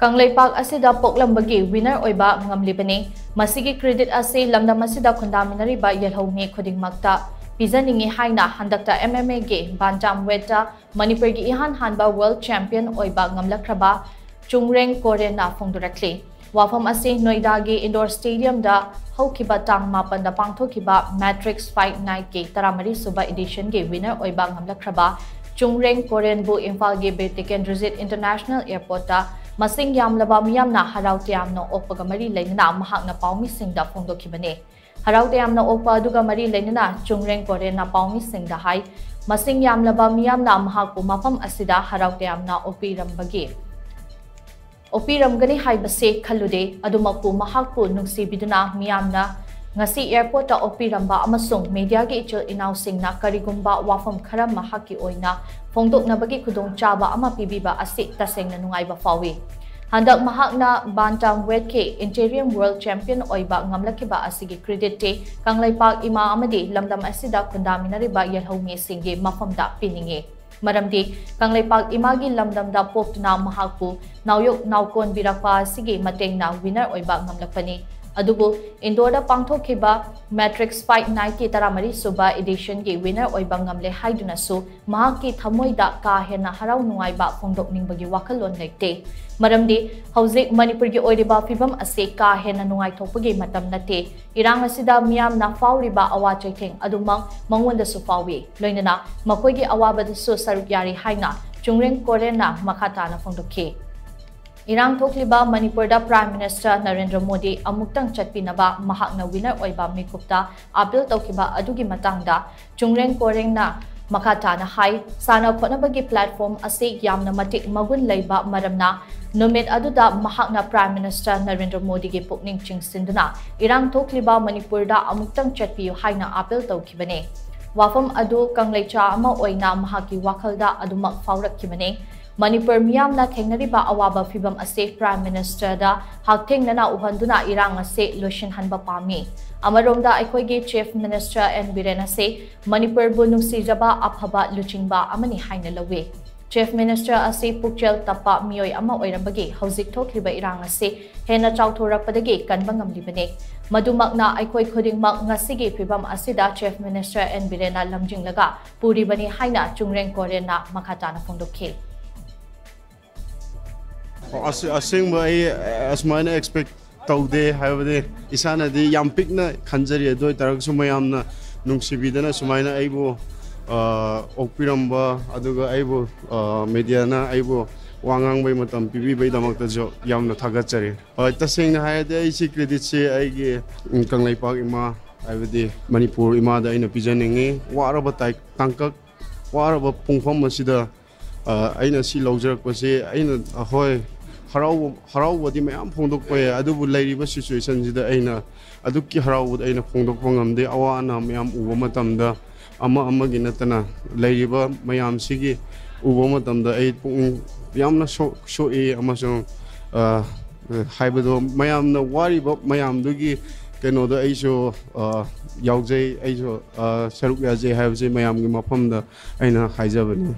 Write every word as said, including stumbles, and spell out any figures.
ꯀꯪꯂꯩꯄꯥꯛ ꯑꯁꯤꯗ ꯄꯣꯛꯂꯝꯕꯒꯤ winner ꯑꯣꯏꯕ ꯉꯝꯂꯤꯕꯅꯤ꯫ ꯃꯁꯤꯒꯤ credit ꯑꯁꯤ ꯂꯝꯗꯝ ꯑꯁꯤꯗ ꯈꯨꯟꯗꯥꯃꯤꯟꯅꯔꯤꯕ ꯌꯦꯜꯍꯧ ꯃꯤ ꯈꯨꯗꯤꯡꯃꯛꯇ ꯄꯤꯖꯅꯤꯡꯏ ꯍꯥꯏꯅ ꯍꯟꯗꯛꯇ M M Aꯒꯤ bantamweightꯇ ꯃꯅꯤꯄꯨꯔꯒꯤ ꯏꯍꯥꯟ ꯍꯥꯟꯕ world champion ꯑꯣꯏꯕ ꯉꯝꯂꯛꯈ꯭ꯔꯕ ꯆꯨꯡꯔꯦꯡ ꯀꯣꯔꯦꯟꯅ ꯐꯣꯡꯗꯣꯔꯛꯂꯤ꯫ ꯋꯥꯐꯝ ꯑꯁꯤ ꯅꯣꯏꯗꯥꯒꯤ indoor stadiumꯗ ꯍꯧꯈꯤꯕ ꯇꯥꯡ ꯃꯥꯄꯟꯗ ꯄꯥꯡꯊꯣꯛꯈꯤꯕ Matrix Fight Nightꯀꯤ ꯇꯔꯥꯃꯔꯤ ꯁꯨꯕ editionꯒꯤ winner ꯑꯣꯏꯕ ꯉꯝꯂꯛꯈ꯭ꯔꯕ ꯆꯨꯡꯔꯦꯡ ꯀꯣꯔꯦꯟꯕꯨ ꯏꯝꯐꯥꯜꯒꯤ ꯕꯤꯔ ꯇꯤꯀꯦꯟꯗ꯭ꯔꯖꯤꯠ International Airportꯇ ꯃꯁꯤꯡ ꯌꯥꯝꯂꯕ ꯃꯤꯌꯥꯝꯅ ꯍꯔꯥꯎ ꯇꯌꯥꯝꯅ ꯑꯣꯛꯄꯒ ꯃꯔꯤ ꯂꯩꯅꯅ ꯃꯍꯥꯛꯅ ꯄꯥꯎꯃꯤꯁꯤꯡꯗ ꯐꯣꯡꯗꯣꯛꯈꯤꯕꯅꯤ꯫ ꯍꯔꯥꯎ ꯇꯌꯥꯝꯅ ꯑꯣꯛꯄ ꯑꯗꯨꯒ ꯃꯔꯤ ꯂꯩꯅꯅ ꯆꯨꯡꯔꯦꯡ ꯀꯣꯔꯦꯟꯅ ꯄꯥꯎꯃꯤꯁꯤꯡꯗ ꯍꯥꯏ, ꯃꯁꯤꯡ ꯌꯥꯝꯂꯕ ꯃꯤꯌꯥꯝꯅ ꯃꯍꯥꯛꯄꯨ ꯃꯐꯝ ꯑꯁꯤꯗ ꯍꯔꯥꯎ ꯇꯌꯥꯝꯅ ꯑꯣꯛꯄꯤꯔꯝꯕꯒꯤ ꯑꯣꯛꯄꯤꯔꯝꯒꯅꯤ ꯍꯥꯏꯕꯁꯦ ꯈꯜꯂꯨꯗꯦ꯫ ꯑꯗꯨꯃꯛꯄꯨ ꯃꯍꯥꯛꯄꯨ ꯅꯨꯡꯁꯤꯕꯤꯗꯨꯅ ꯃꯤꯌꯥꯝꯅ ꯉꯁꯤ airportꯇ ꯑꯣꯛꯄꯤꯔꯝꯕ ꯑꯃꯁꯨꯡ mediaꯒꯤ ꯏꯆꯤꯜ ꯏꯅꯥꯎꯁꯤꯡꯅ ꯀꯔꯤꯒꯨꯝꯕ ꯋꯥꯐꯝ ꯈꯔ ꯃꯍꯥꯛꯀꯤ ꯑꯣꯏꯅ ꯐꯣꯡꯗꯣꯛꯅꯕꯒꯤ ꯈꯨꯗꯣꯡꯆꯥꯕ ꯑꯃ ꯄꯤꯕꯤꯕ ꯑꯁꯤ ꯇꯁꯦꯡꯅ ꯅꯨꯡꯉꯥꯏꯕ ꯐꯥꯎꯏ꯫ ꯍꯟꯗꯛ ꯃꯍꯥꯛꯅ bantamweightꯀꯤ interim world champion ꯑꯣꯏꯕ ꯉꯝꯂꯛꯈꯤꯕ ꯑꯁꯤꯒꯤ creditꯇꯤ ꯀꯪꯂꯩꯄꯥꯛ ꯏꯃꯥ ꯑꯃꯗꯤ ꯂꯝꯗꯝ ꯑꯁꯤꯗ ꯈꯨꯟꯗꯥꯃꯤꯟꯅꯔꯤꯕ ꯌꯦꯜꯍꯧ ꯃꯤꯁꯤꯡꯒꯤ ꯃꯐꯝꯗ ꯄꯤꯅꯤꯡꯏ꯫ ꯃꯔꯝꯗꯤ ꯀꯪꯂꯩꯄꯥꯛ ꯏꯃꯥꯒꯤ ꯂꯝꯗꯝꯗ ꯄꯣꯛꯇꯨꯅ ꯃꯍꯥꯛꯄꯨ ꯅꯥꯎꯌꯣꯛ ꯅꯥꯎꯀꯣꯟꯕꯤꯔꯛꯄ ꯑꯁꯤꯒꯤ ꯃꯇꯦꯡꯅ winner ꯑꯣꯏꯕ ꯉꯝꯂꯛꯄꯅꯤ꯫ ꯑꯗꯨꯕꯨ indoorꯗ ꯄꯥꯡꯊꯣꯛꯈꯤꯕ Matrix Fight Nightꯀꯤ ꯇꯔꯥꯃꯔꯤ ꯁꯨꯕ editionꯒꯤ winner ꯑꯣꯏꯕ ꯉꯝꯂꯦ ꯍꯥꯏꯗꯨꯅꯁꯨ ꯃꯍꯥꯛꯀꯤ ꯊꯃꯣꯏꯗ ꯀꯥ ꯍꯦꯟꯅ ꯍꯔꯥꯎ ꯅꯨꯡꯉꯥꯏꯕ ꯐꯣꯡꯗꯣꯛꯅꯤꯡꯕꯒꯤ ꯋꯥꯈꯜꯂꯣꯟ ꯂꯩꯇꯦ꯫ ꯃꯔꯝꯗꯤ ꯍꯧꯖꯤꯛ ꯃꯅꯤꯄꯨꯔꯒꯤ ꯑꯣꯏꯔꯤꯕ ꯐꯤꯕꯝ ꯑꯁꯤ ꯀꯥ ꯍꯦꯟꯅ ꯅꯨꯡꯉꯥꯏꯊꯣꯛꯄꯒꯤ ꯃꯇꯝ ꯅꯠꯇꯦ꯫ ꯏꯔꯥꯡ ꯑꯁꯤꯗ ꯃꯤꯌꯥꯝꯅ ꯐꯥꯎꯔꯤꯕ ꯑꯋꯥ ꯆꯩꯊꯦꯡ ꯑꯗꯨꯃꯛ ꯃꯉꯣꯟꯗꯁꯨ ꯐꯥꯎꯏ꯫ ꯂꯣꯏꯅꯅ ꯃꯈꯣꯏꯒꯤ ꯑꯋꯥꯕꯗꯁꯨ ꯁꯔꯨꯛ ꯌꯥꯔꯤ ꯍꯥꯏꯅ ꯆꯨꯡꯔꯦꯡ ꯀꯣꯔꯦꯟꯅ ꯃꯈꯥ ꯇꯥꯅ ꯐꯣꯡꯗꯣꯛꯈꯤ꯫ ꯏꯔꯥꯡ ꯊꯣꯛꯂꯤꯕ ꯃꯅꯤꯄꯨꯔꯗ Prime Minister ꯅꯔꯦꯟꯗ꯭ꯔ ꯃꯣꯗꯤ ꯑꯃꯨꯛꯇꯪ ꯆꯠꯄꯤꯅꯕ ꯃꯍꯥꯛꯅ winner ꯑꯣꯏꯕ ꯃꯤꯀꯨꯞꯇ appeal ꯇꯧꯈꯤꯕ ꯑꯗꯨꯒꯤ ꯃꯇꯥꯡꯗ ꯆꯨꯡꯔꯦꯡ ꯀꯣꯔꯦꯡꯅ ꯃꯈꯥ ꯇꯥꯅ ꯍꯥꯏ, ꯁꯥꯟꯅ ꯈꯣꯠꯅꯕꯒꯤ platform ꯑꯁꯤ ꯌꯥꯝꯅ ꯃꯇꯤꯛ ꯃꯒꯨꯟ ꯂꯩꯕ ꯃꯔꯝꯅ ꯅꯨꯃꯤꯠ ꯑꯗꯨꯗ ꯃꯍꯥꯛꯅ Prime Minister ꯅꯔꯦꯟꯗ꯭ꯔ ꯃꯣꯗꯤꯒꯤ ꯄꯨꯛꯅꯤꯡ ꯆꯤꯡꯁꯤꯟꯗꯨꯅ ꯏꯔꯥꯡ ꯊꯣꯛꯂꯤꯕ ꯃꯅꯤꯄꯨꯔꯗ ꯑꯃꯨꯛꯇꯪ ꯆꯠꯄꯤꯌꯨ ꯍꯥꯏꯅ appeal ꯇꯧꯈꯤꯕꯅꯤ꯫ ꯋꯥꯐꯝ ꯑꯗꯨ ꯀꯪꯂꯩꯆꯥ ꯑꯃ ꯑꯣꯏꯅ ꯃꯍꯥꯛꯀꯤ ꯋꯥꯈꯜꯗ ꯑꯗꯨꯃꯛ ꯐꯥꯎꯔꯛꯈꯤꯕꯅꯤ꯫ ꯃꯅꯤꯄꯨꯔ ꯃꯤꯌꯥꯝꯅ ꯊꯦꯡꯅꯔꯤꯕ ꯑꯋꯥꯕ ꯐꯤꯚꯝ ꯑꯁꯤ Prime Ministerꯗ ꯍꯛꯊꯦꯡꯅꯅ ꯎꯍꯟꯗꯨꯅ ꯏꯔꯥꯡ ꯑꯁꯤ ꯂꯣꯏꯁꯤꯟꯍꯟꯕ ꯄꯥꯝꯃꯤ꯫ ꯑꯃꯔꯣꯝꯗ ꯑꯩꯈꯣꯏꯒꯤ Chief Minister ꯑꯦꯟ ꯕꯤꯔꯦꯟ ꯑꯁꯤ ꯃꯅꯤꯄꯨꯔꯕꯨ ꯅꯨꯡꯁꯤꯖꯕ ꯑꯐꯕ ꯂꯨꯆꯤꯡꯕ ꯑꯃꯅꯤ ꯍꯥꯏꯅ ꯂꯧꯏ꯫ Chief Minister ꯑꯁꯤ ꯄꯨꯛꯆꯦꯜ ꯇꯞꯄ ꯃꯤꯑꯣꯏ ꯑꯃ ꯑꯣꯏꯔꯝꯕꯒꯤ ꯍꯧꯖꯤꯛ ꯊꯣꯛꯂꯤꯕ ꯏꯔꯥꯡ ꯑꯁꯤ ꯍꯦꯟꯅ ꯆꯥꯎꯊꯣꯔꯛꯄꯗꯒꯤ ꯀꯟꯕ ꯉꯝꯂꯤꯕꯅꯤ꯫ ꯃꯗꯨꯃꯛꯅ ꯑꯩꯈꯣꯏ ꯈꯨꯗꯤꯡꯃꯛ ꯉꯁꯤꯒꯤ ꯐꯤꯕꯝ ꯑꯁꯤꯗ Chief Minister ꯑꯦꯟ ꯕꯤꯔꯦꯟꯅ ꯂꯝꯖꯤꯡꯂꯒ ꯄꯨꯔꯤꯕꯅꯤ ꯍꯥꯏꯅ ꯆꯨꯡꯔꯦꯡ ꯀꯣꯔꯦꯟꯅ ꯃꯈꯥ ꯇꯥꯅ ꯐꯣꯡꯗꯣꯛꯈꯤ꯫ ꯑꯁ- ꯑꯁꯦꯡꯕ ꯑꯩ ꯑꯁꯨꯃꯥꯏꯅ ꯑꯦꯛꯁꯄꯦꯛ ꯇꯧꯗꯦ꯫ ꯍꯥꯏꯕꯗꯤ ꯏꯁꯥꯅꯗꯤ ꯌꯥꯝ ꯄꯤꯛꯅ ꯈꯟꯖꯔꯤ, ꯑꯗꯨ ꯑꯣꯏꯇꯥꯔꯒꯁꯨ ꯃꯌꯥꯝꯅ ꯅꯨꯡꯁꯤꯕꯤꯗꯅ ꯁꯨꯃꯥꯏꯅ ꯑꯩꯕꯨ ꯑ, ꯑꯣꯛꯄꯤꯔꯝꯕ, ꯑꯗꯨꯒ ꯑꯩꯕꯨ ꯃꯦꯗꯤꯌꯥꯅ ꯑꯩꯕꯨ ꯋꯥ ꯉꯥꯡꯕꯩ ꯃꯇꯝ ꯄꯤꯕꯤꯕꯩꯗꯃꯛꯇꯁꯨ ꯌꯥꯝꯅ ꯊꯥꯒꯠꯆꯔꯤ꯫ ꯍꯣꯏ, ꯇꯁꯦꯡꯅ ꯍꯥꯏꯔꯗꯤ ꯑꯩꯁꯤ ꯀ꯭ꯔꯦꯗꯤꯠꯁꯤ ꯑꯩꯒꯤ ꯎꯝ, ꯀꯪꯂꯩꯄꯥꯛ ꯏꯃꯥ, ꯍꯥꯏꯕꯗꯤ ꯃꯅꯤꯄꯨꯔ ꯏꯃꯥꯗ ꯑꯩꯅ ꯄꯤꯖꯅꯤꯡꯉꯤ꯫ ꯋꯥꯔꯕ ꯇꯥꯏ- ꯇꯥꯡꯀꯛ, ꯋꯥꯔꯕ ꯄꯨꯡꯐꯝ ꯑꯁꯤꯗ ꯑ, ꯑꯩꯅ ꯁꯤ ꯂꯧꯖꯔꯛꯄꯁꯦ ꯑꯩꯅ, ꯍꯣꯏ, ꯍꯔꯥꯎꯕ ꯍꯔꯥꯎꯕꯗꯤ ꯃꯌꯥꯝ ꯐꯣꯡꯗꯣꯛꯄ ꯌꯥꯏ, ꯑꯗꯨꯕꯨ ꯂꯩꯔꯤꯕ ꯁꯤꯆꯨꯋꯦꯁꯟꯁꯤꯗ ꯑꯩꯅ ꯑꯗꯨꯛꯀꯤ ꯍꯔꯥꯎꯕꯗ ꯑꯩꯅ ꯐꯣꯡꯗꯣꯛꯄ ꯉꯝꯗꯦ꯫ ꯑꯋꯥ ꯑꯅꯥ ꯃꯌꯥꯝ ꯎꯕ ꯃꯇꯝꯗ, ꯑꯃ ꯑꯃꯒꯤ ꯅꯠꯇꯅ ꯂꯩꯔꯤꯕ ꯃꯌꯥꯝꯁꯤꯒꯤ ꯎꯕ ꯃꯇꯝꯗ ꯑꯩ ꯄꯨꯛꯅꯤꯡ ꯌꯥꯝꯅ ꯁꯣꯛ- ꯁꯣꯛꯏ, ꯑꯃꯁꯨꯡ ꯑ, ꯍꯥꯏꯕꯗꯣ, ꯃꯌꯥꯝꯅ ꯋꯥꯔꯤꯕ ꯃꯌꯥꯝꯗꯨꯒꯤ ꯀꯩꯅꯣꯗꯣ ꯑꯩꯁꯨ ꯑ, ꯌꯥꯎꯖꯩ, ꯑꯩꯁꯨ ꯑ, ꯁꯔꯨꯛ ꯌꯥꯖꯩ ꯍꯥꯏꯕꯁꯦ ꯃꯌꯥꯝꯒꯤ ꯃꯐꯝꯗ ꯑꯩꯅ ꯍꯥꯏꯖꯕꯅꯤ꯫